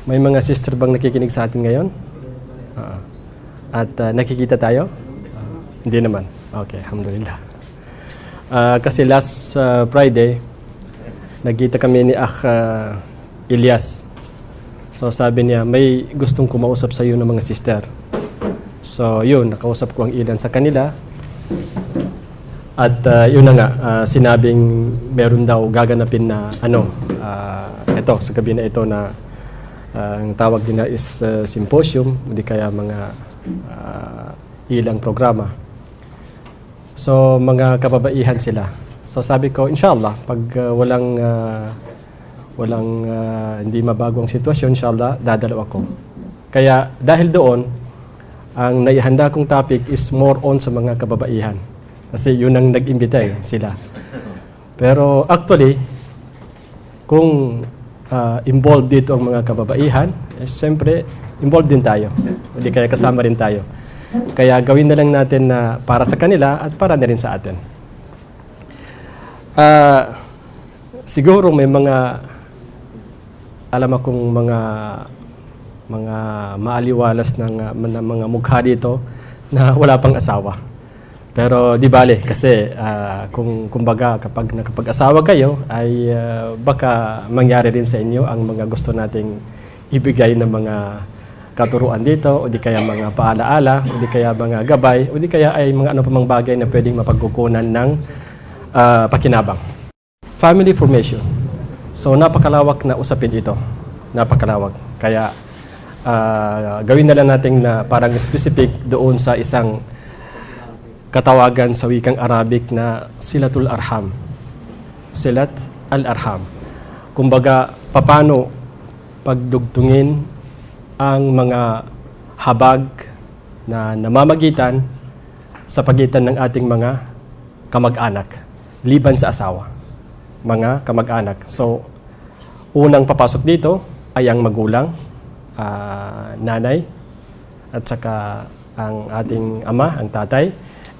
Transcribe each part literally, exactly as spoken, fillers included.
May mga sister bang nakikinig sa atin ngayon? Ah. At, ah, nakikita tayo? Ah, hindi naman. Okay, alhamdulillah. Ah, kasi last, ah, Friday, nagkita kami ni Akh, ah, Elias. So, sabi niya, "May gustong kumausap sa iyo ng mga sister." So, yun, nakausap ko ang ilan sa kanila. At, ah, yun na nga, ah, sinabing meron daw gaganapin na, ano, ah, ito, sa gabi na ito na, ah, ang tawag nila is, ah, symposium, o di kaya mga, ah, ilang programa. So, mga kababaihan sila. So, sabi ko, "Inshallah, pag, ah, walang, ah, walang, ah, hindi mabago ang sitwasyon, inshallah, dadalo ako." Kaya, dahil doon, ang naihanda kong topic is more on sa mga kababaihan. Kasi yun ang nag-imbita eh, sila. Pero actually, kung, ah, involved dito ang mga kababaihan, eh, siyempre, involved din tayo. O di kaya kasama rin tayo. Kaya gawin na lang natin na para sa kanila at para na rin sa atin. Ah, siguro may mga, alam akong mga, mga maaliwalas na nga, na mga mukha dito na wala pang asawa. Pero di bale, kasi, ah, kung, kumbaga, kapag nakapag-asawa kayo, ay, ah, baka mangyari rin sa inyo ang mga gusto nating ibigay na mga katuruan dito, o di kaya mga paalaala, o di kaya mga gabay, o di kaya ay mga ano pa mang bagay na pwedeng mapagkukunan ng, ah, pakinabang. Family formation. So, napakalawak na usapin ito. Napakalawak. Kaya, ah, gawin na lang natin na parang specific doon sa isang katawagan sa wikang Arabic na silatul arham. Silat al-arham. Kumbaga, papaano pagdugtungin ang mga habag na namamagitan sa pagitan ng ating mga kamag-anak, liban sa asawa, mga kamag-anak. So, unang papasok dito ay ang magulang, ah, nanay, at saka ang ating ama, ang tatay.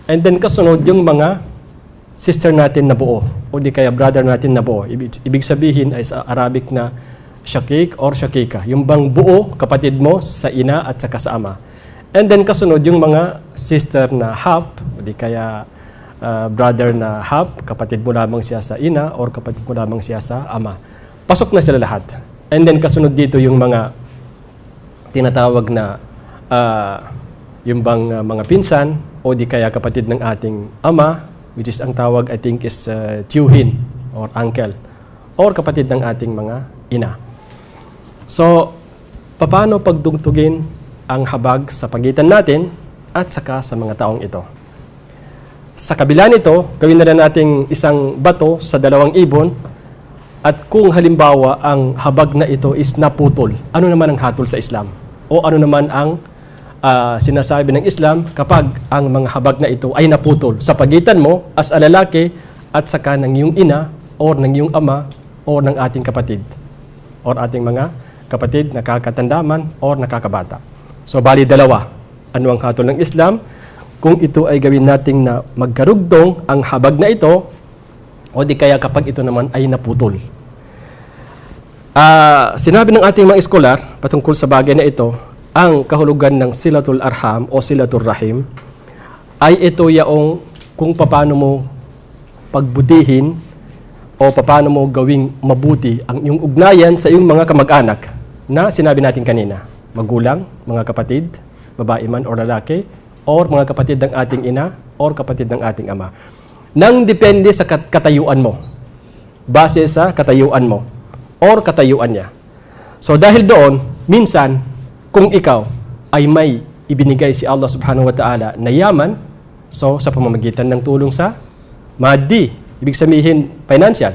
And then kasunod yung mga sister natin na buo, o di kaya brother natin na buo. Ibig, ibig sabihin ay sa Arabic na shakik or shakika. Yung bang buo, kapatid mo sa ina at saka sa ama. And then kasunod yung mga sister na half, o di kaya, ah, brother na half, kapatid mo lamang siya sa ina or kapatid mo lamang siya sa ama. Pasok na sila lahat. And then kasunod dito yung mga tinatawag na, ah, yung bang, ah, mga pinsan o di kaya kapatid ng ating ama, which is ang tawag, I think, is, ah, tiyuhin or uncle, or kapatid ng ating mga ina. So, papaano pagdugtungin ang habag sa pagitan natin at saka sa mga taong ito? Sa kabila nito, gawin na lang nating isang bato sa dalawang ibon, at kung halimbawa ang habag na ito is naputol, ano naman ang hatol sa Islam? O ano naman ang, ah, sinasabi ng Islam kapag ang mga habag na ito ay naputol sa pagitan mo as a lalaki at saka ng iyong ina or ng iyong ama or ng ating kapatid or ating mga kapatid, nakakatanda man or nakakabata? So, bali dalawa. Ano ang hatol ng Islam? Kung ito ay gawin nating na magkarugtong ang habag na ito, o di kaya kapag ito naman ay naputol. Ah, sinabi ng ating mga eskolar patungkol sa bagay na ito, ang kahulugan ng silatul arham o silatul rahim ay ito yaong kung papaano mo pagbutihin o papaano mo gawing mabuti ang iyong ugnayan sa iyong mga kamag-anak na sinabi natin kanina, magulang, mga kapatid, babae man o lalaki, or mga kapatid ng ating ina, or kapatid ng ating ama. Nang depende sa kat-, katayuan mo, base sa katayuan mo, or katayuan niya. So, dahil doon, minsan, kung ikaw ay may ibinigay si Allah Subhanahu wa Ta'ala na yaman, so, sa pamamagitan ng tulong sa maddi, ibig sabihin, financial.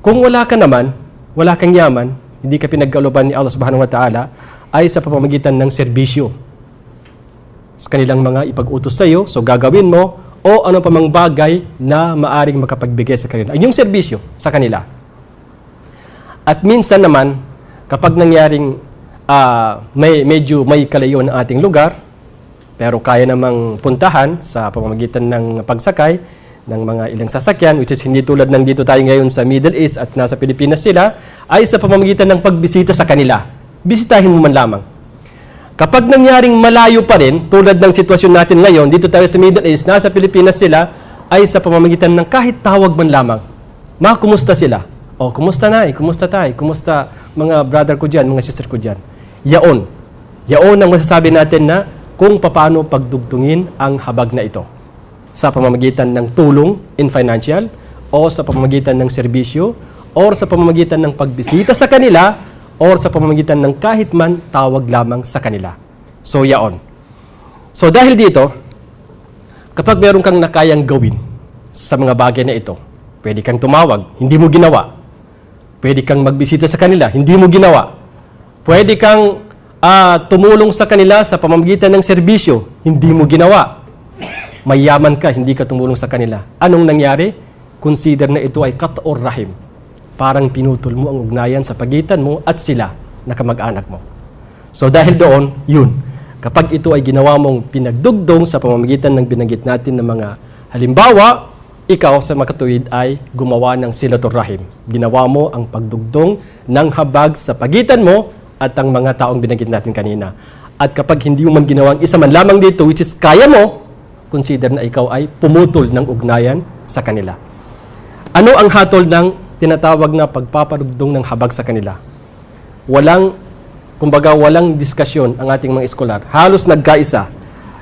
Kung wala ka naman, wala kang yaman, hindi ka pinagkalooban ni Allah Subhanahu wa Ta'ala, ay sa pamamagitan ng serbisyo sa kanilang mga ipag-utos sa iyo, so gagawin mo, o ano pa mang bagay na maaring makapagbigay sa kanila. Ang iyong serbisyo sa kanila. At minsan naman, kapag nangyaring, ah, may, medyo may kalayuan ang ating lugar, pero kaya namang puntahan sa pamamagitan ng pagsakay ng mga ilang sasakyan, which is hindi tulad ng dito tayo ngayon sa Middle East at nasa Pilipinas sila, ay sa pamamagitan ng pagbisita sa kanila. Bisitahin mo man lamang. Kapag nangyaring malayo pa rin, tulad ng sitwasyon natin ngayon, dito tayo sa Middle East, nasa Pilipinas sila, ay sa pamamagitan ng kahit tawag man lamang. Ma, kumusta sila? O, kumusta, Nay? Kumusta, Tay? Kumusta mga brother ko dyan, mga sister ko dyan? Yaon. Yaon ang masasabi natin na kung papaano pagdugtungin ang habag na ito. Sa pamamagitan ng tulong in financial, o sa pamamagitan ng serbisyo, or sa pamamagitan ng pagbisita sa kanila, or sa pamamagitan ng kahit man tawag lamang sa kanila. So, yaon. So, dahil dito, kapag meron kang na kayang gawin sa mga bagay na ito, pwede kang tumawag, hindi mo ginawa. Pwede kang magbisita sa kanila, hindi mo ginawa. Pwede kang, ah, tumulong sa kanila sa pamamagitan ng serbisyo, hindi mo ginawa. Mayaman ka, hindi ka tumulong sa kanila. Anong nangyari? Consider na ito ay qat'ur rahim. Parang pinutol mo ang ugnayan sa pagitan mo at sila na kamag-anak mo. So, dahil doon, yun. Kapag ito ay ginawa mong pinagdugtong sa pamamagitan ng binanggit natin ng mga halimbawa, ikaw sa makatuwid ay gumawa ng silatur rahim. Ginawa mo ang pagdugtong ng habag sa pagitan mo at ang mga taong binanggit natin kanina. At kapag hindi mo man ginawa ang isa man lamang dito, which is kaya mo, consider na ikaw ay pumutol ng ugnayan sa kanila. Ano ang hatol ng tinatawag na pagpaparugtong ng habag sa kanila? Walang, kumbaga, walang diskusyon ang ating mga eskolar. Halos nagkaisa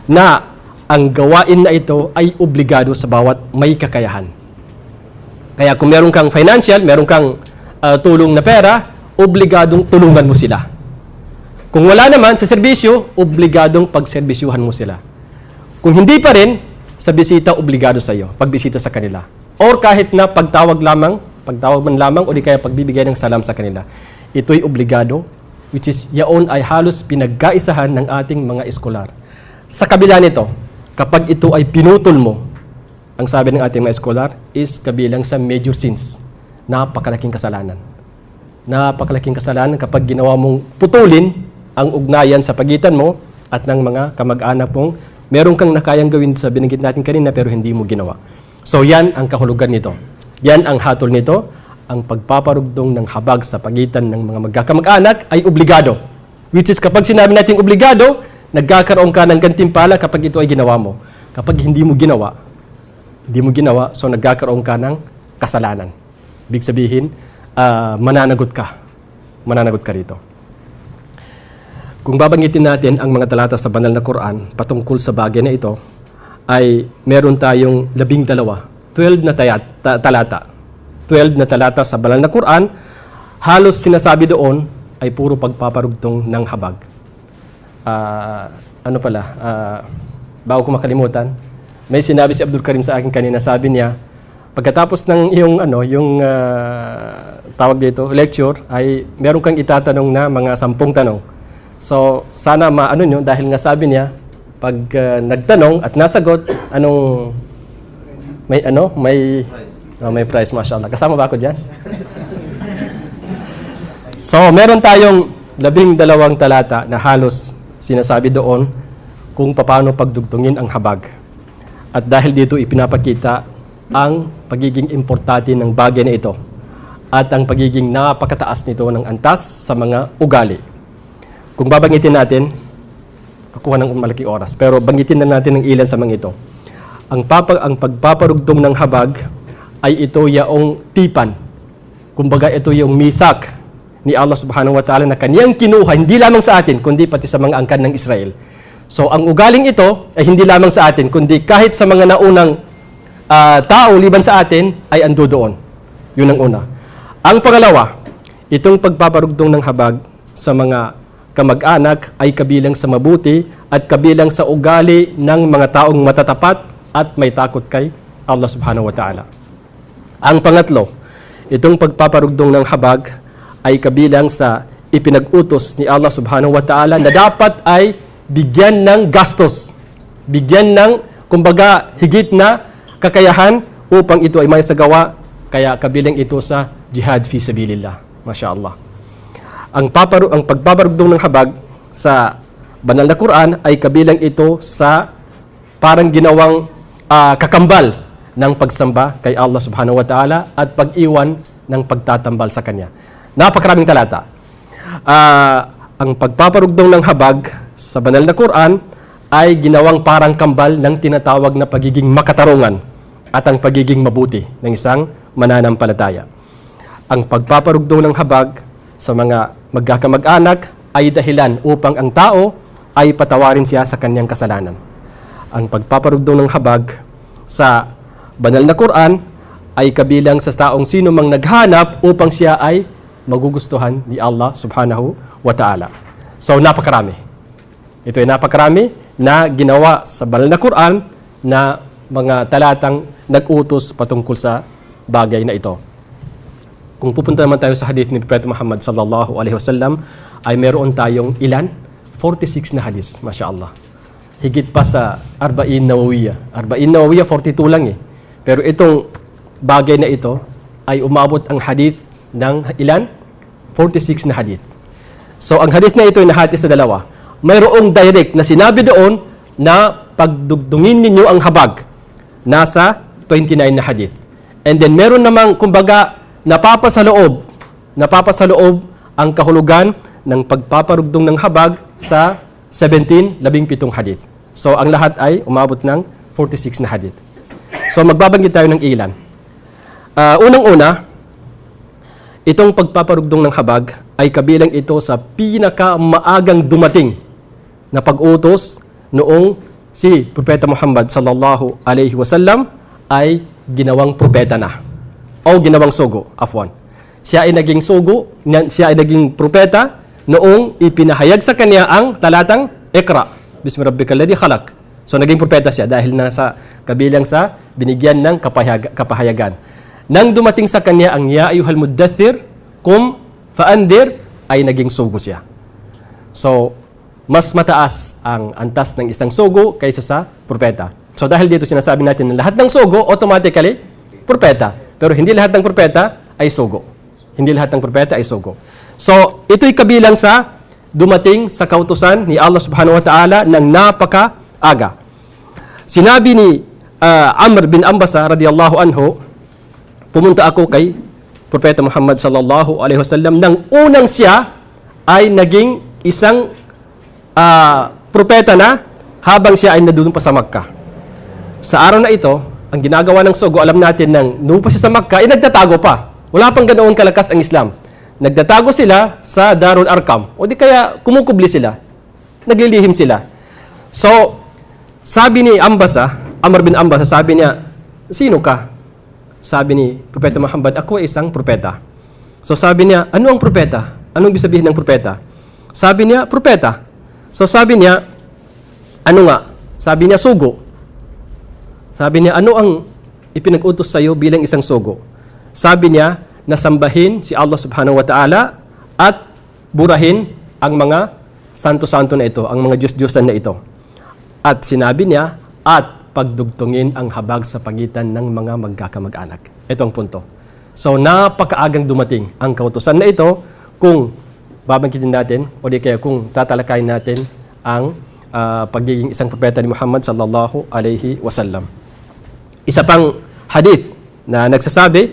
na ang gawain na ito ay obligado sa bawat may kakayahan. Kaya kung meron kang financial, meron kang, ah, tulong na pera, obligadong tulungan mo sila. Kung wala naman sa serbisyo, obligadong pagserbisyuhan mo sila. Kung hindi pa rin, sa bisita, obligado sa iyo, pagbisita sa kanila. Or kahit na pagtawag lamang, pagtawag man lamang, o di kaya pagbibigay ng salam sa kanila. Ito'y obligado, which is yaon ay halos pinagkaisahan ng ating mga eskolar. Sa kabila nito, kapag ito ay pinutol mo, ang sabi ng ating mga eskolar is kabilang sa major sins. Napakalaking kasalanan. Napakalaking kasalanan kapag ginawa mong putulin ang ugnayan sa pagitan mo at ng mga kamag-anak mong meron kang nakayang gawin sa binanggit natin kanina pero hindi mo ginawa. So, yan ang kahulugan nito. Yan ang hatol nito. Ang pagpaparugtong ng habag sa pagitan ng mga magkakamag-anak ay obligado. Which is, kapag sinabi natin obligado, nagkakaroon ka ng gantimpala kapag ito ay ginawa mo. Kapag hindi mo ginawa, hindi mo ginawa, so nagkakaroon ka ng kasalanan. Ibig sabihin, ah, mananagot ka. Mananagot ka rito. Kung babanggitin natin ang mga talata sa banal na Quran patungkol sa bagay na ito, ay meron tayong labing dalawa, twelve na tayat-, ta-, talata. Twelve na talata sa banal na Quran, halos sinasabi doon ay puro pagpaparugtong ng habag. Ah, ano pala, ah, bago ko makalimutan, may sinabi si Abdul Karim sa akin kanina, sabi niya, pagkatapos ng iyong, ano, yung, ah, tawag dito, lecture, ay meron kang itatanong na mga sampung tanong. So, sana maano nyo, dahil nga sabi niya, pag, ah, nagtanong at nasagot, anong, may ano, may, oh, may prize, mashallah. Kasama ba ako dyan? So, meron tayong labing dalawang talata na halos sinasabi doon kung papaano pagdugtungin ang habag. At dahil dito ipinapakita ang pagiging importante ng bagay na ito at ang pagiging napakataas nito ng antas sa mga ugali. Kung babanggitin natin, kukuha ng malaking oras, pero banggitin na natin ng ilan sa mga ito. Ang papa-, ang pagpaparugtong ng habag ay ito yaong tipan. Kumbaga, ito yung mithaq ni Allah Subhanahu wa Ta'ala na kaniyang kinuha, hindi lamang sa atin, kundi pati sa mga angkan ng Israel. So, ang ugaling ito ay hindi lamang sa atin, kundi kahit sa mga naunang, ah, tao liban sa atin ay ando doon. Yun ang una. Ang pangalawa, itong pagpaparugtong ng habag sa mga kamag-anak ay kabilang sa mabuti at kabilang sa ugali ng mga taong matatapat at may takot kay Allah Subhanahu wa Ta'ala. Ang pangatlo, itong pagpaparugtong ng habag ay kabilang sa ipinag-utos ni Allah Subhanahu wa Ta'ala na dapat ay bigyan ng gastos, bigyan ng, kumbaga, higit na kakayahan upang ito ay maisagawa, kaya kabilang ito sa jihad fi sabilillah. Masha Allah. Ang paparu-, ang pagpaparugtong ng habag sa banal na Quran ay kabilang ito sa parang ginawang, ah, kakambal ng pagsamba kay Allah Subhanahu wa Ta'ala at pag-iwan ng pagtatambal sa Kanya. Napakaraming talata. Ah, Ang pagpaparugdong ng habag sa banal na Quran ay ginawang parang kambal ng tinatawag na pagiging makatarungan at ang pagiging mabuti ng isang mananampalataya. Ang pagpaparugdong ng habag sa mga magkakamag-anak ay dahilan upang ang tao ay patawarin siya sa kanyang kasalanan. Ang pagpaparugdong ng habag sa banal na Quran ay kabilang sa taong sino mang naghahanap upang siya ay magugustuhan ni Allah Subhanahu wa Ta'ala. So, napakarami. Ito ay napakarami na ginawa sa banal na Quran na mga talatang nag-utos patungkol sa bagay na ito. Kung pupunta naman tayo sa hadith ni Propeta Muhammad sallallahu alaihi wasallam, ay meron tayong ilan? Forty-six na hadith, masha Allah. Higit pa sa Arba'in Nawawiyah. Arba'in Nawawiyah, forty-two lang eh. Pero itong bagay na ito ay umabot ang hadith ng ilan? Forty-six na hadith. So, ang hadith na ito ay nahati sa dalawa. Mayroong direct na sinabi doon na pagdugtungin ninyo ang habag. Nasa twenty-nine na hadith. And then, meron namang, kumbaga, napapasaloob, napapasaloob ang kahulugan ng pagpaparugdong ng habag sa seventeen, labing pitong hadith. So, ang lahat ay umabot ng forty-six na hadith. So, magbabanggit tayo ng ilan. Ah, unang-una, itong pagpaparugdong ng habag ay kabilang ito sa pinakamaagang dumating na pag-utos noong si Propeta Muhammad sallallahu alaihi wasallam ay ginawang propeta na o ginawang sugo, afwan. Siya ay naging sugo, niya-, siya ay naging propeta noong ipinahayag sa kanya ang talatang Iqra, bismi rabbikal ladhi khalaq. So, naging propeta siya dahil nasa kabilang sa binigyan ng kapahayag-, kapahayagan. Nang dumating sa kanya ang Ya ayyuhal muddaththir, qum fa anzir, ay naging sugo siya. So, mas mataas ang antas ng isang sugo kaysa sa propeta. So, dahil dito sinasabi natin na lahat ng sugo automatically propeta. Pero hindi lahat ng propeta ay sugo. Hindi lahat ng propeta ay sugo. So, ito'y kabilang sa dumating sa kautusan ni Allah Subhanahu wa Ta'ala ng napakaaga. Sinabi ni, ah, Amr bin Ambasa radiyallahu anhu, pumunta ako kay Propeta Muhammad sallallahu alaihi wasallam nang unang siya ay naging isang, ah, propeta na habang siya ay nandun pa sa Makkah. Sa araw na ito, ang ginagawa ng sugo, alam natin, nang nupa siya sa Makkah, ay nagtatago pa. Wala pang ganoon kalakas ang Islam. Nagtatago sila sa Darul Arqam. O di kaya kumukubli sila. Naglilihim sila. So, sabi ni Ambasa, Amr bin Ambasa, sabi niya, "Sino ka?" Sabi ni Propeta Muhammad, "Ako ay isang propeta." So, sabi niya, "Ano ang propeta? Anong ibig sabihin ng propeta?" Sabi niya, "Propeta." So, sabi niya, "Ano nga?" Sabi niya, "Sugo." Sabi niya, "Ano ang ipinag-utos sa'yo bilang isang sugo?" Sabi niya, "Na sambahin si Allah Subhanahu wa Ta'ala at burahin ang mga santo-santo na ito, ang mga diyos-diyosan na ito." At sinabi niya, "At pagdugtungin ang habag sa pagitan ng mga magkakamag-anak." Ito ang punto. So, napakaagang dumating ang kautusan na ito. Kung babanggitin natin, o di kaya kung tatalakayin natin ang, ah, pagiging isang propeta ni Muhammad sallallahu alaihi wasallam. Isa pang hadith na nagsasabi,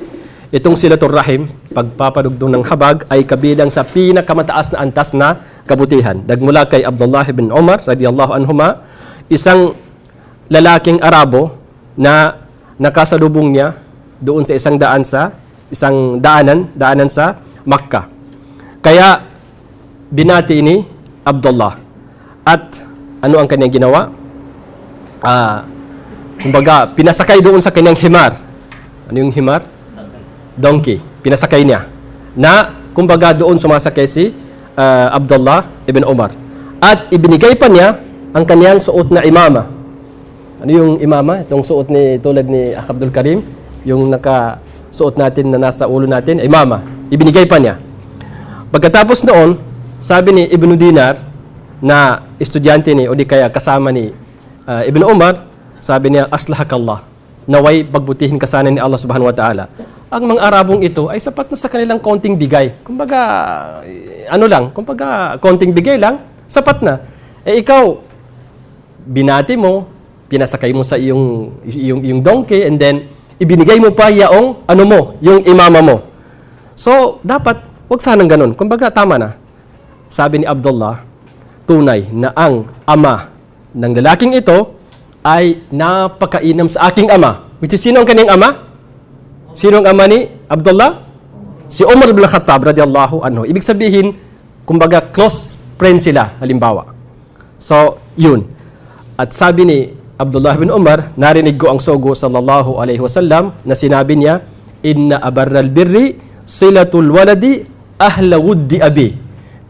itong silatur rahim, pagpapadugtong ng habag, ay kabilang sa pinakamataas na antas na kabutihan. Nagmula kay Abdullah ibn Umar radiyallahu anhuma, isang lalaking Arabo na nakasalubong niya doon sa isang daan sa, isang daanan, daanan sa Makkah. Kaya binati ini Abdullah. At ano ang kanyang ginawa? Ah, kumbaga, pinasakay doon sa kanyang himar. Ano yung himar? Donkey. Pinasakay niya. Na, kumbaga, doon sumasakay si, ah, Abdullah ibn Umar. At ibinigay pa niya ang kanyang suot na imama. Ano yung imama? Itong suot ni, tulad ni Akh Abdul Karim, yung nakasuot natin na nasa ulo natin, imama. Ibinigay pa niya. Pagkatapos noon, sabi ni Ibnu Dinar, na estudyante ni, o di kaya kasama ni, ah, Ibnu Umar, sabi niya, "Aslahakallah. Naway pagbutihin ka sana ni Allah Subhanahu wa Ta'ala." Ang mga Arabong ito ay sapat na sa kanilang konting bigay. Kumbaga, eh, ano lang, kumbaga, konting bigay lang, sapat na. Eh, ikaw, binati mo, pinasakay mo sa iyong, iyong, iyong donkey, and then ibinigay mo pa yaong, ano mo, yung imama mo. So, dapat, wag sanang ganun. Kumbaga, tama na. Sabi ni Abdullah, tunay na ang ama ng lalaking ito ay napakainam sa aking ama. Which is, sino ang kanyang ama? Sino ang ama ni Abdullah? Si Umar bin Khattab radiyallahu anhu. Ibig sabihin, kumbaga, close friend sila, halimbawa. So, yun. At sabi ni Abdullah bin Umar, narinig ko ang sogo sallallahu alaihi wasallam na sinabi niya, "Inna abarral birri silatul waladi ahla wuddi abi."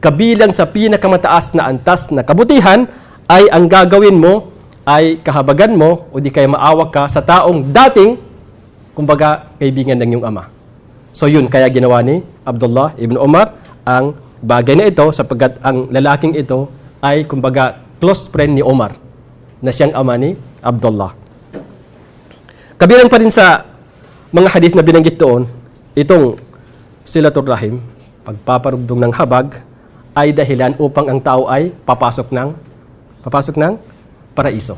Kabilang sa pinakamataas na antas na kabutihan ay ang gagawin mo ay kahabagan mo o di kaya maawa ka sa taong dating, kumbaga, kaibigan ng iyong ama. So yun, kaya ginawa ni Abdullah ibn Umar ang bagay na ito sapagkat ang lalaking ito ay, kumbaga, close friend ni Umar na siyang ama ni Abdullah. Kabilang pa rin sa mga hadith na binanggit doon, itong silatul rahim, pagpaparugdong ng habag, ay dahilan upang ang tao ay papasok ng, papasok ng paraiso.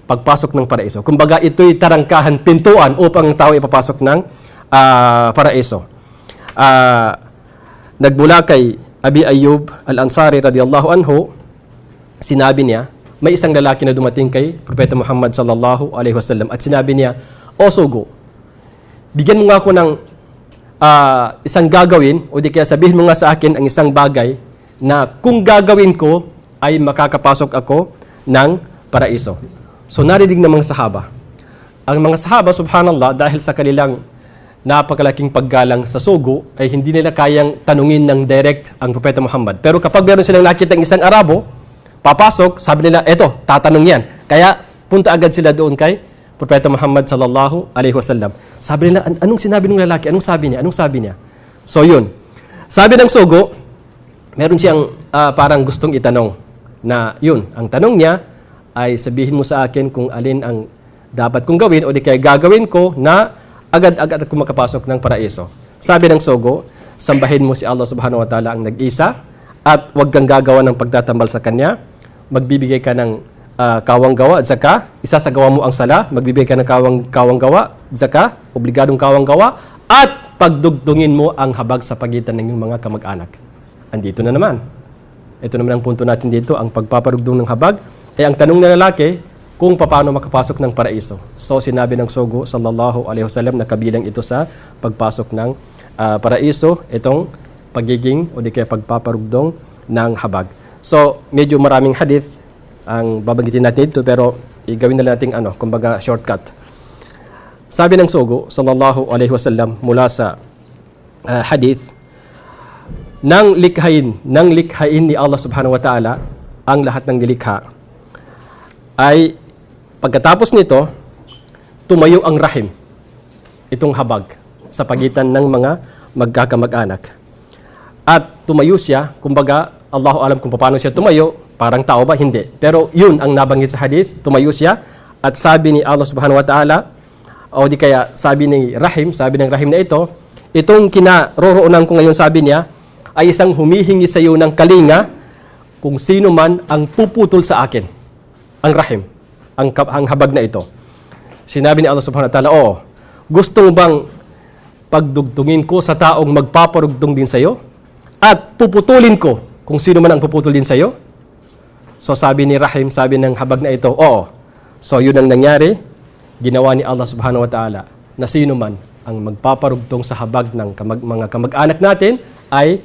Pagpasok ng paraiso. Kumbaga, ito'y tarangkahan, pintuan upang ang tao ay papasok ng, ah, paraiso. Ah, nagmula kay Abi Ayyub Al-Ansari radiyallahu anhu, sinabi niya, may isang lalaki na dumating kay Propeta Muhammad sallallahu alaihi wasallam at sinabi niya, "O sogo, bigyan mo nga ako ng, ah, isang gagawin, o di kaya sabihin mo nga sa akin ang isang bagay na kung gagawin ko ay makakapasok ako ng paraiso." So, narinig ng mga sahaba. Ang mga sahaba, subhanallah, dahil sa kanilang napakalaking paggalang sa sogo, ay hindi nila kayang tanungin ng direct ang Propeta Muhammad. Pero kapag meron silang nakitang isang Arabo, papasok, sabi nila, "Eto, tatanong yan." Kaya punta agad sila doon kay Propeta Muhammad sallallahu alaihi wasallam. Sabi nila, "An-, anong sinabi ng lalaki? Anong sabi niya? Anong sabi niya?" So, yun. Sabi ng sogo, meron siyang, ah, parang gustong itanong na, yun, ang tanong niya ay, "Sabihin mo sa akin kung alin ang dapat kong gawin o di kaya gagawin ko na agad-agad ako makapasok ng paraiso." Sabi ng sogo, "Sambahin mo si Allah subhanahu wa ta'ala ang nag-isa at huwag kang gagawa ng pagtatambal sa kanya. Magbibigay ka ng, ah, kawang gawa, zaka, isasagawa mo ang sala, magbibigay ka ng kawang, kawang gawa, zaka, obligadong kawang gawa, at pagdugtungin mo ang habag sa pagitan ng iyong mga kamag-anak." Andito na naman. Ito naman ang punto natin dito, ang pagpaparugdong ng habag. Eh, ang tanong ng lalaki, kung paano makapasok ng paraiso. So, sinabi ng sogo, sallallahu alaihi wasallam, na kabilang ito sa pagpasok ng, ah, paraiso, itong pagiging o di kaya pagpaparugdong ng habag. So, medyo maraming hadith ang babanggitin natin dito, pero igawin na lang nating, ano, kumbaga, shortcut. Sabi ng sogo, sallallahu alaihi wasallam, mula sa, ah, hadith, nang likhain, nang likhain ni Allah subhanahu wa ta'ala ang lahat ng nilikha, ay pagkatapos nito, tumayo ang rahim, itong habag, sa pagitan ng mga magkakamag-anak. At tumayo siya, kumbaga, Allahu alam kung paano siya tumayo, parang tao ba? Hindi. Pero yun ang nabanggit sa hadith, tumayo siya, at sabi ni Allah subhanahu wa ta'ala, o di kaya sabi ni Rahim, sabi ng Rahim na ito, "Itong kinaroroonan ko ngayon," sabi niya, "ay isang humihingi sa iyo ng kalinga kung sino man ang puputol sa akin." Ang Rahim, ang ka-, ang habag na ito. Sinabi ni Allah subhanahu wa ta'ala, "Oo, gusto mo bang pagdugtungin ko sa taong magpaparugtong din sa iyo? At puputulin ko kung sino man ang puputol din sa iyo?" So sabi ni Rahim, sabi ng habag na ito, "Oo." So yun ang nangyari, ginawa ni Allah subhanahu wa ta'ala na sino man ang magpaparugtong sa habag ng kamag-, mga kamag-anak natin ay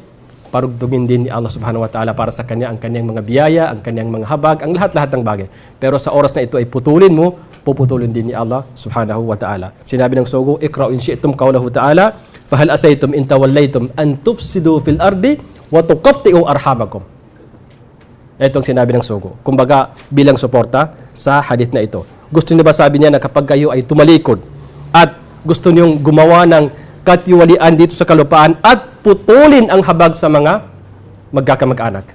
parugtungin din ni Allah subhanahu wa ta'ala para sa kanya ang kanyang mga biyaya, ang kanyang mga habag, ang lahat-lahat ng bagay. Pero sa oras na ito ay putulin mo, puputulin din ni Allah subhanahu wa ta'ala. Sinabi ng sogo, "Iqra'u in shi'tum qawlahu ta'ala, fahal asaytum in tawallaytum an tufsidu fil ardi wa tuqatti'u arhamakum." Ito ang sinabi ng sogo. Kumbaga, bilang suporta sa hadith na ito. Gusto niyo ba, sabi niya, na kapag kayo ay tumalikod at gusto niyong gumawa ng katiwalian dito sa kalupaan at putulin ang habag sa mga magkakamag-anak?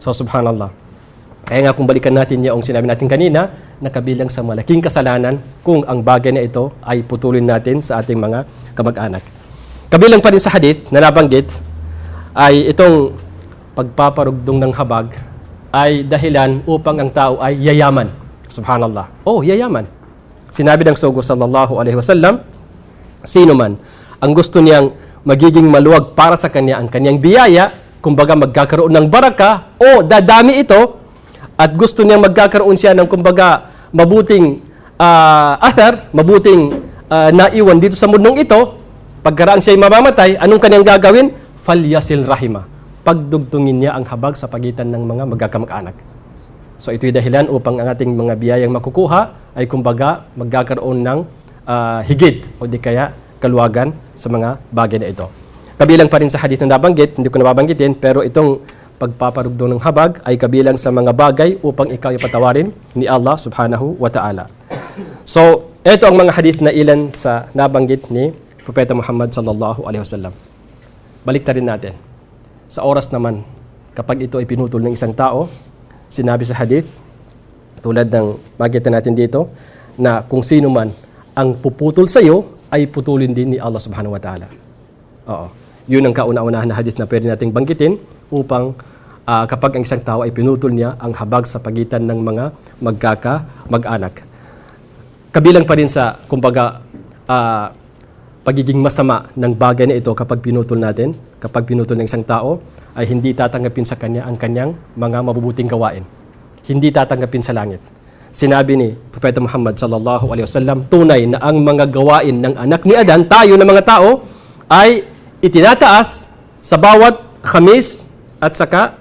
So, subhanallah. Kaya nga, kung balikan natin yung sinabi natin kanina, na kabilang sa malaking kasalanan kung ang bagay na ito ay putulin natin sa ating mga kamag-anak. Kabilang pa rin sa hadith na nabanggit ay itong pagpaparugdong ng habag ay dahilan upang ang tao ay yayaman. Subhanallah. Oh, yayaman. Sinabi ng sogo, sallallahu alaihi wasallam, sino man ang gusto niyang magiging maluwag para sa kanya ang kanyang biyaya, kumbaga, magkakaroon ng barakah o dadami ito, at gusto niyang magkakaroon siya ng, kumbaga, mabuting, ah, athar, mabuting, ah, naiwan dito sa mundong ito, pagkaraan siya'y mamamatay, anong kaniyang gagawin? Falyasil rahima. Pagdugtungin niya ang habag sa pagitan ng mga magkakamag-anak. So, ito'y dahilan upang ang ating mga biyayang makukuha ay, kumbaga, magkakaroon ng, ah, higit o di kaya kaluwagan sa mga bagay na ito. Kabilang pa rin sa hadith na nabanggit, hindi ko nababanggitin, pero itong pagpaparugtong ng habag ay kabilang sa mga bagay upang ikaw ay patawarin ni Allah Subhanahu wa Ta'ala. So, ito ang mga hadith na ilan sa nabanggit ni Propeta Muhammad sallallahu alaihi wasallam. Baliktarin natin. Sa oras naman, kapag ito ay pinutol ng isang tao, sinabi sa hadith, tulad ng makita natin dito, na kung sino man ang puputol sa iyo, ay putulin din ni Allah Subhanahu wa Ta'ala. Oo. Yun ang kauna-unahan na hadith na pwede nating banggitin upang, ah, kapag ang isang tao ay pinutol niya ang habag sa pagitan ng mga magkakamag-anak. Kabilang pa rin sa, kumbaga, ah, pagiging masama ng bagay na ito kapag pinutol natin, kapag pinutol ng isang tao, ay hindi tatanggapin sa kanya ang kanyang mga mabubuting gawain. Hindi tatanggapin sa langit. Sinabi ni Propeta Muhammad sallallahu alaihi wasallam, tunay na ang mga gawain ng anak ni Adan, tayo na mga tao, ay itinataas sa bawat Khamis at saka,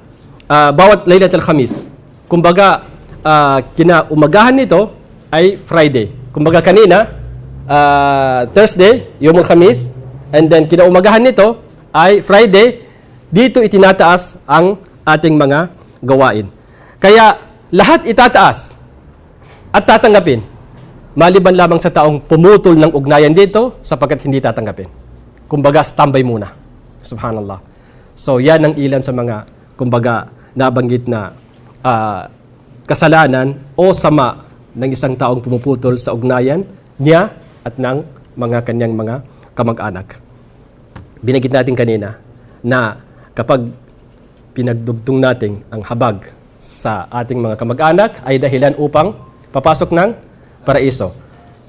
ah, bawat Laylatul Khamis. Kumbaga, ah, kinaumagahan nito ay Friday. Kumbaga kanina, ah, Thursday, Yomul Khamis, and then kinaumagahan nito ay Friday, dito itinataas ang ating mga gawain. Kaya lahat itataas at tatanggapin, maliban lamang sa taong pumutol ng ugnayan dito sapagkat hindi tatanggapin. Kumbaga, standby muna. Subhanallah. So, yan ang ilan sa mga, kumbaga, nabanggit na, ah, kasalanan o sama ng isang taong pumuputol sa ugnayan niya at ng mga kanyang mga kamag-anak. Binanggit natin kanina na kapag pinagdugtong natin ang habag sa ating mga kamag-anak ay dahilan upang papasok ng paraiso.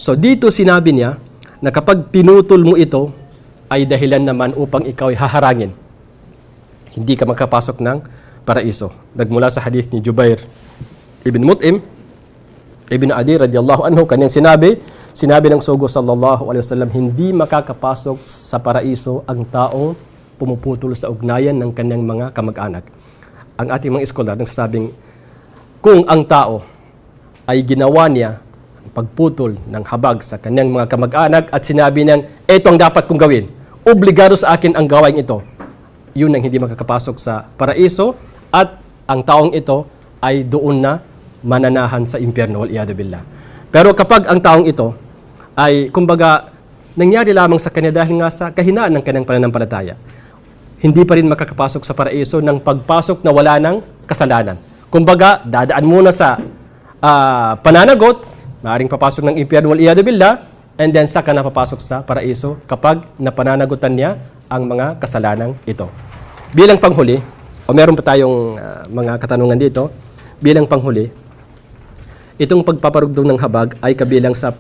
So, dito sinabi niya na kapag pinutol mo ito, ay dahilan naman upang ikaw ay haharangin. Hindi ka makapasok ng paraiso. Nagmula sa hadith ni Jubair ibn Mut'im, ibn Adi radiyallahu anhu, kanyang sinabi, sinabi ng Sogo sallallahu alaihi wasallam, "Hindi makakapasok sa paraiso ang taong pumuputol sa ugnayan ng kanyang mga kamag-anak." Ang ating mga iskolar nagsasabing, kung ang tao ay ginawa niya ang pagputol ng habag sa kanyang mga kamag-anak at sinabi niyang, "Ito ang dapat kong gawin. Obligado sa akin ang gawaing ito." Yun ang hindi makakapasok sa paraiso at ang taong ito ay doon na mananahan sa impyerno, wal iyadu billah. Pero kapag ang taong ito ay, kumbaga, nangyari lamang sa kanya dahil nga sa kahinaan ng kanyang pananampalataya, hindi pa rin makakapasok sa paraiso ng pagpasok na wala ng kasalanan. Kumbaga, dadaan muna sa, ah, pananagot, maaaring papasok ng impyerno, wal iyadu billah, and then saka na papasok sa paraiso kapag napananagutan niya ang mga kasalanang ito. Bilang panghuli, o meron pa tayong, ah, mga katanungan dito, bilang panghuli, itong pagpaparugtong ng habag ay kabilang sa,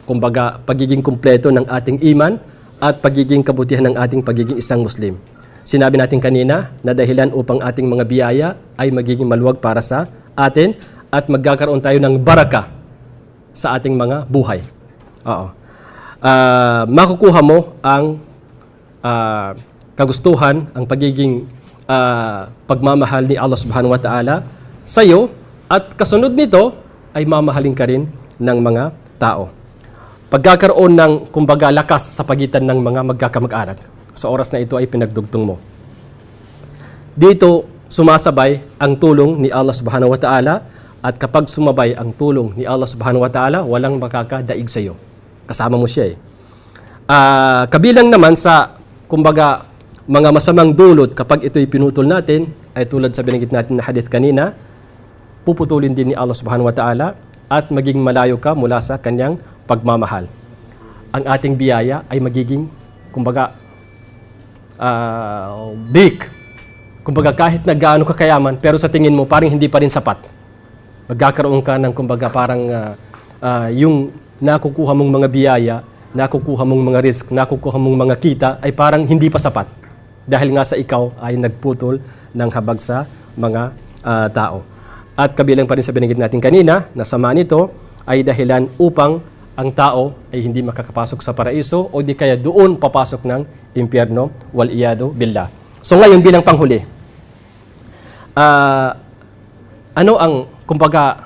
kumbaga, pagiging kumpleto ng ating iman at pagiging kabutihan ng ating pagiging isang Muslim. Sinabi natin kanina na dahilan upang ating mga biyaya ay magiging maluwag para sa atin at magkakaroon tayo ng barakah sa ating mga buhay. Oo. Ah, makukuha mo ang, ah, kagustuhan, ang pagiging, ah, pagmamahal ni Allah Subhanahu wa Ta'ala sa iyo, at kasunod nito ay mamahalin ka rin ng mga tao. Pagkakaroon ng, kumbaga, lakas sa pagitan ng mga magkakamag-anak. Sa oras na ito ay pinagdugtong mo. Dito sumasabay ang tulong ni Allah Subhanahu wa Ta'ala, at kapag sumabay ang tulong ni Allah Subhanahu wa Ta'ala, walang makakadaig sa iyo. Kasama mo siya eh. Ah, kabilang naman sa, kumbaga, mga masamang dulot kapag ito'y pinutol natin, ay tulad sa binanggit natin na hadith kanina, puputulin din ni Allah Subhanahu wa Ta'ala at maging malayo ka mula sa kanyang pagmamahal. Ang ating biyaya ay magiging, kumbaga, ah, dik. Kumbaga, kahit na gaano ka kayaman, pero sa tingin mo, parang hindi pa rin sapat. Magkakaroon ka ng, kumbaga, parang, ah, ah, yung nakukuha mong mga biyaya, nakukuha mong mga rizq, nakukuha mong mga kita, ay parang hindi pa sapat. dahil nga sa ikaw ay nagputol ng habag sa mga, ah, tao. At kabilang pa rin sa binanggit natin kanina, na samaan ito ay dahilan upang ang tao ay hindi makakapasok sa paraiso o di kaya doon papasok ng impyerno, wal iyadu billah. So ngayon, bilang panghuli, ah, ano ang, kumbaga,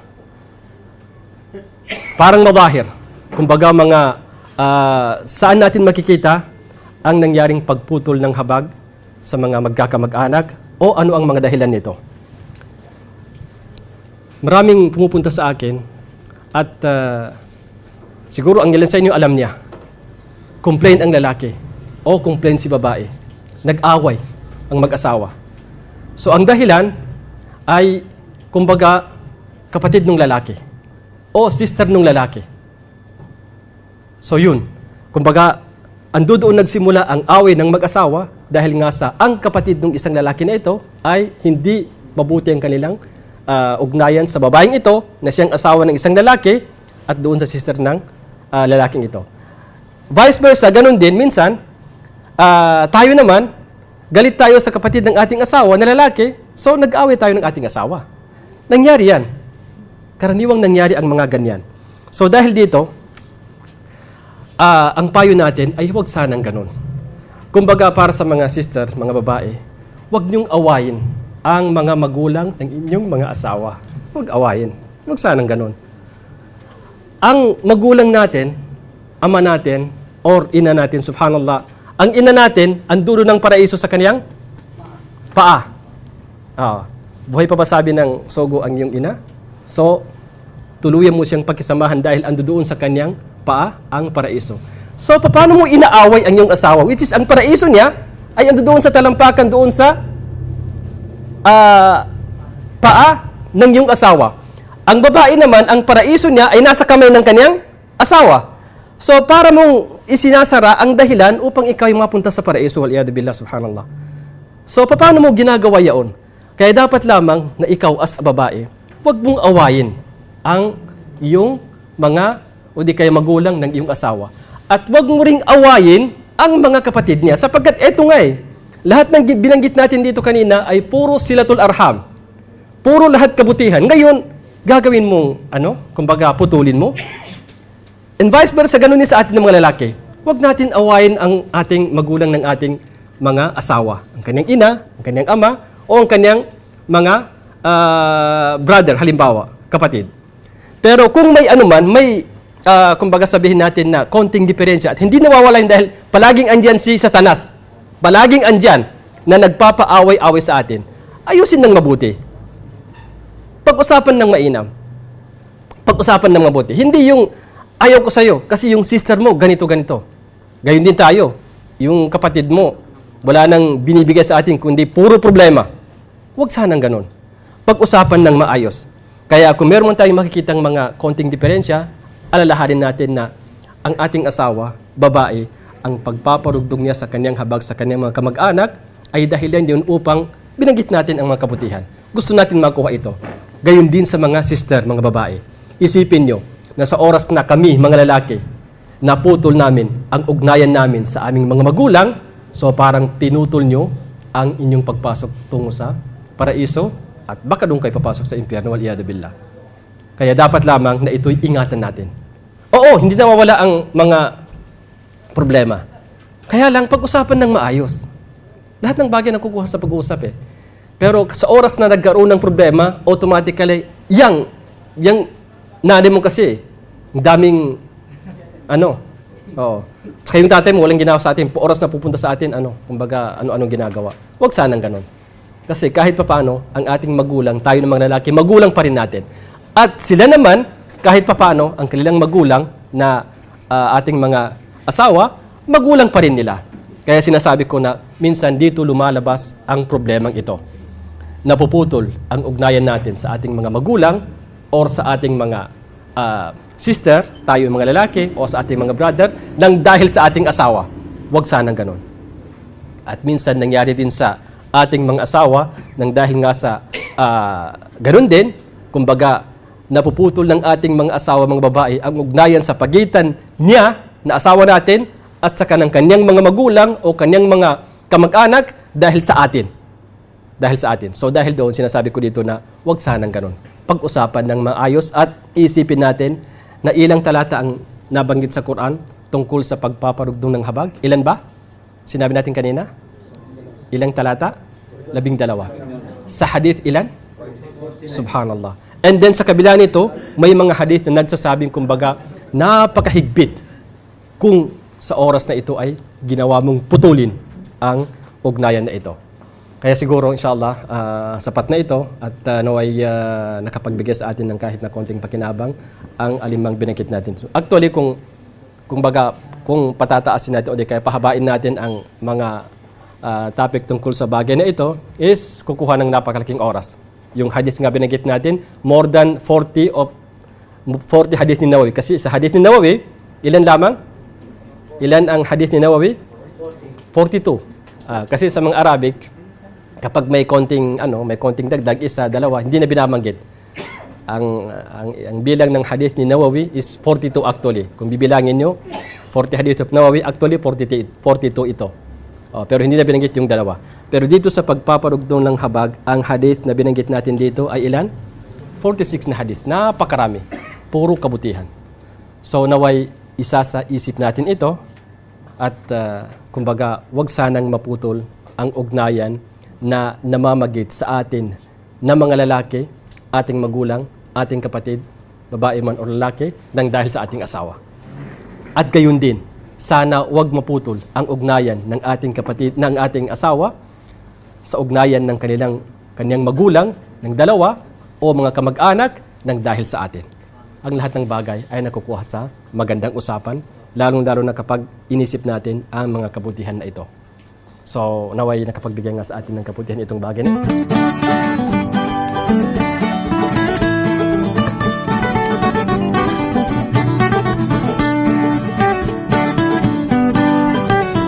parang madahir, kumbaga, mga, ah, saan natin makikita ang nangyaring pagputol ng habag sa mga magkakamag-anak, o ano ang mga dahilan nito? Maraming pumupunta sa akin at, ah, siguro ang ilan sa inyo alam niya. Complain ang lalaki o complain si babae. Nag-away ang mag-asawa. So, ang dahilan ay, kumbaga, kapatid ng lalaki o sister ng lalaki. So, yun. Kumbaga, ando doon nagsimula ang away ng mag-asawa dahil nga sa ang kapatid ng isang lalaki na ito ay hindi mabuti ang kanilang, ah, ugnayan sa babaeng ito na siyang asawa ng isang lalaki at doon sa sister ng, ah, lalaking ito. Vice versa, ganun din, minsan, ah, tayo naman, galit tayo sa kapatid ng ating asawa na lalaki, so nag-away tayo ng ating asawa. Nangyari yan. Karaniwang nangyari ang mga ganyan. So dahil dito, ah, ang payo natin ay huwag sanang ganun. Kumbaga, para sa mga sister, mga babae, huwag niyong awayin ang mga magulang ng inyong mga asawa. Huwag awayin. Huwag sanang ganun. Ang magulang natin, ama natin, or ina natin, subhanallah, ang ina natin, ang dulo ng paraiso sa kaniyang paa. Ah, buhay pa ba, sabi ng sogo, ang iyong ina? So, tuluyan mo siyang pakisamahan dahil ando doon sa kaniyang paa ang paraiso. So, paano mo inaaway ang iyong asawa? Which is, ang paraiso niya ay ando doon sa talampakan, doon sa, ah, paa ng iyong asawa. Ang babae naman, ang paraiso niya ay nasa kamay ng kaniyang asawa. So, para mong isinasara ang dahilan upang ikaw ay mapunta sa paraiso, wal iyadu billah, subhanallah. So, paano mo ginagawa yaon? Kaya dapat lamang na ikaw as a babae, wag mong awayin ang iyong mga, o di kaya magulang ng iyong asawa. At wag mo ring awayin ang mga kapatid niya. Sapagkat eto nga eh, lahat ng gi-, binanggit natin dito kanina ay puro silatul arham. Puro lahat kabutihan. Ngayon, gagawin mong, ano, kumbaga, putulin mo. And vice versa, ganun din sa atin ng mga lalaki. Huwag natin awayin ang ating magulang ng ating mga asawa. Ang kanyang ina, ang kanyang ama, o ang kanyang mga, ah, brother, halimbawa, kapatid. Pero kung may ano man, may, ah, kumbaga, sabihin natin na konting diferensya at hindi nawawala yun dahil palaging andyan si Satanas. Palaging andyan na nagpapaaway-away sa atin. Ayusin ng mabuti. Pag-usapan ng mainam. Pag-usapan ng mabuti. Hindi yung, "Ayaw ko sa'yo kasi yung sister mo, ganito, ganito." Gayon din tayo. Yung kapatid mo, wala nang binibigay sa atin kundi puro problema. Huwag sanang ganun. Pag-usapan ng maayos. Kaya kung meron man tayong makikitang mga konting diferensya, alalahanin natin na ang ating asawa, babae, ang pagpaparugdong niya sa kanyang habag, sa kanyang mga kamag-anak, ay dahilan yun upang binanggit natin ang mga kabutihan. Gusto natin makuha ito. Gayon din sa mga sister, mga babae. Isipin nyo na sa oras na kami, mga lalaki, naputol namin ang ugnayan namin sa aming mga magulang, so parang pinutol nyo ang inyong pagpasok tungo sa paraiso at baka doon kayo papasok sa impyerno, wal iyadu billah. Kaya dapat lamang na ito'y ingatan natin. Oo, hindi nawawala ang mga problema. Kaya lang, pag-usapan ng maayos. Lahat ng bagay nakukuha sa pag-uusap eh. Pero sa oras na nagkaroon ng problema, automatically, yang, yang nanay mo kasi, ang daming, ano, oo. Tsaka yung tatay mo, walang ginawa sa atin. Oras na pupunta sa atin, ano, kumbaga, ano-anong ginagawa. Huwag sanang ganon. Kasi kahit papaano, ang ating magulang, tayo ng mga lalaki, magulang pa rin natin. At sila naman, kahit papaano, ang kanilang magulang na, ah, ating mga asawa, magulang pa rin nila. Kaya sinasabi ko na minsan dito lumalabas ang problemang ito. Napuputol ang ugnayan natin sa ating mga magulang or sa ating mga, ah, sister, tayo mga lalaki, o sa ating mga brother, nang dahil sa ating asawa. Huwag sanang ganon. At minsan nangyari din sa ating mga asawa, nang dahil nga sa, ah, ganon din, kumbaga, napuputol ng ating mga asawa, mga babae, ang ugnayan sa pagitan niya na asawa natin at saka ng kanyang mga magulang o kanyang mga kamag-anak, dahil sa atin. Dahil sa atin. So, dahil doon, sinasabi ko dito na wag sanang ganun. Pag-usapan ng maayos at isipin natin na ilang talata ang nabanggit sa Quran tungkol sa pagpaparugdong ng habag. Ilan ba? Sinabi natin kanina? Ilang talata? Labing dalawa. Sa hadith, ilan? Subhanallah. And then, sa kabila nito, may mga hadith na nagsasabing, kumbaga, napakahigpit kung sa oras na ito ay ginawa mong putulin ang ugnayan na ito. Kaya siguro, inshallah, ah, sapat na ito at, ah, naway, ah, nakapagbigay sa atin ng kahit na konting pakinabang ang alimang binanggit natin. Actually, kung, kumbaga, kung patataasin natin o di kaya pahabain natin ang mga, ah, topic tungkol sa bagay na ito, is kukuha ng napakalaking oras. Yung hadith nga binanggit natin, more than forty of, forty hadith ni Nawawi. Kasi sa hadith ni Nawawi, ilan lamang? Ilan ang hadith ni Nawawi? Forty-two. Ah, kasi sa mga Arabic, kapag may konting, ano, may konting dagdag, isa, dalawa, hindi na binabanggit. Ang, ang, ang bilang ng hadith ni Nawawi is forty-two actually. Kung bibilangin nyo, forty hadith of Nawawi, actually forty-two, forty-two ito. Oh, pero hindi na binanggit yung dalawa. Pero dito sa pagpaparugtong ng habag, ang hadith na binanggit natin dito ay ilan? Forty-six na hadith. Napakarami. Puro kabutihan. So, naway isa sa isip natin ito at, ah, kumbaga, wag sanang maputol ang ugnayan na namamagit sa atin na mga lalaki, ating magulang, ating kapatid, babae man o lalaki, nang dahil sa ating asawa. At gayon din, sana wag maputol ang ugnayan ng ating kapatid, ng ating asawa sa ugnayan ng kanilang, kaniyang magulang, ng dalawa, o mga kamag-anak, nang dahil sa atin. Ang lahat ng bagay ay nakukuha sa magandang usapan, lalong-lalo na kapag inisip natin ang mga kabutihan na ito. So, naway nakapagbigay nga sa atin ng kabutihan itong bagay na ito.